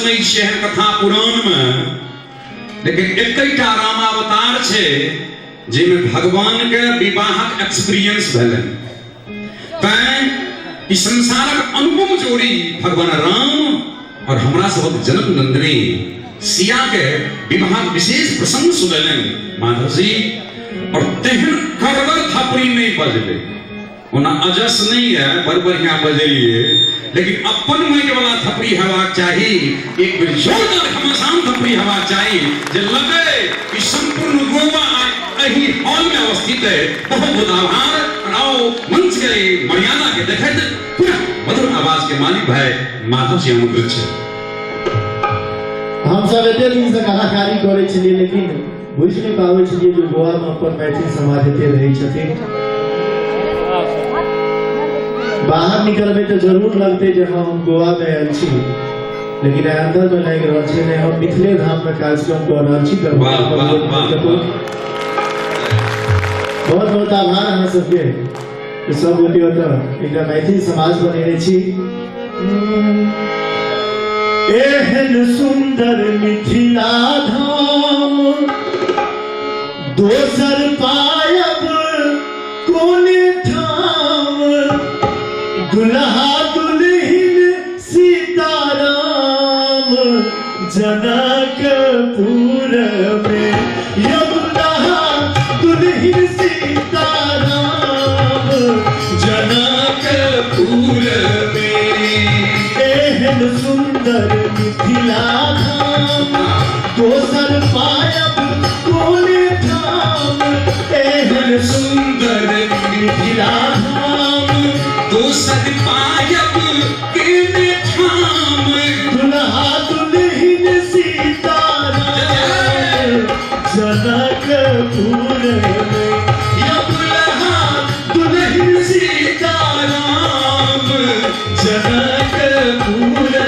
सुनै छियै एहन कथा पुराणमे, लेकिन एकैटा रामावतार छै जाहिमे भगवानके विवाहक एक्सपीरियंस भेलनि। तैं ई संसारक अनुपम जोड़ी भगवान राम और हमरा सबक जनक नंदिनी सिया के विवाहक विशेष प्रसंग सुनेलनि माधव जी, और तेहन करगर थपड़ी नहीं बजले। ओना अजस नहीं है, बड़ बढ़िया बजलिए, लेकिन अपन माटि वाला थपड़ी हेबाक चाही। एक बेर जोरदार घमासान थपड़ी हेबाक चाही जे लगे कि संपूर्ण गोवा एहि हॉल में अवस्थित है। बहुत बहुत आभार। और आओ मंच के मर्यादा के देखैत पुनः मधुर आवाज के मालिक भाई माधव जी आमंत्रित छै। हम सब एते दिन से कलाकारी करै छलियै, लेकिन बुझि नहि पाबै छलियै जे गोवा में अपन मैथिल समाज एते रहै छथिन। बाहर निकलबै तऽ जरूर लगतै जे हाँ हम गोवा में आयल छी, लेकिन आइ अंदर में लागि रहल छै नहि, हम मिथिले धाम में कार्यक्रम कऽ रहल छी। वाह, वाह, वाह, वाह। बहुत बहुत आभार अहाँ सबके कि सब गोटे ओतऽ एकटा मैथिल समाज बनेने छी। एहन सुंदर मिथिला धाम दोसर पायब कोन ठाम, दुल्हा दुल्हिन सीताराम जनकपुर में, यो दुल्हा दुल्हिन सीताराम जनकपुर में। एहन सुंदर मिथिला धाम दोसर पायब कोन ठाम, एहन सुंदर मिथिला धाम दोसर पायब केने ठाम, दुल्हा दुल्हिन सीताराम जनकपुर में, या दुल्हा दुल्हिन सीताराम जनकपुर में।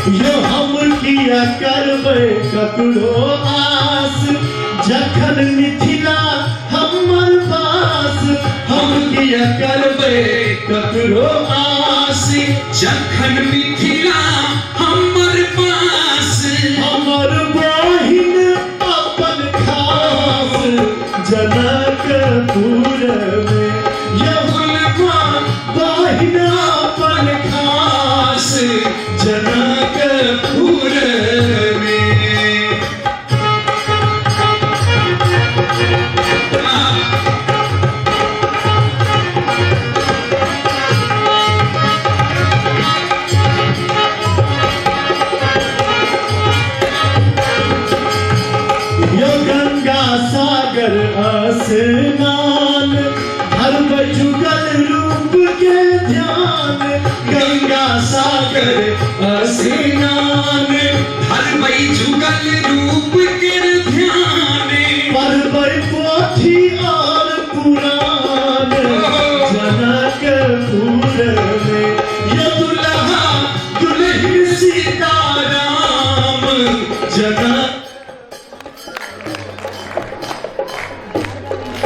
यो हम किया करबै ककरो आस, जखन मिथिला हमर पास, हम किया करबै ककरो आस, जखन मिथिला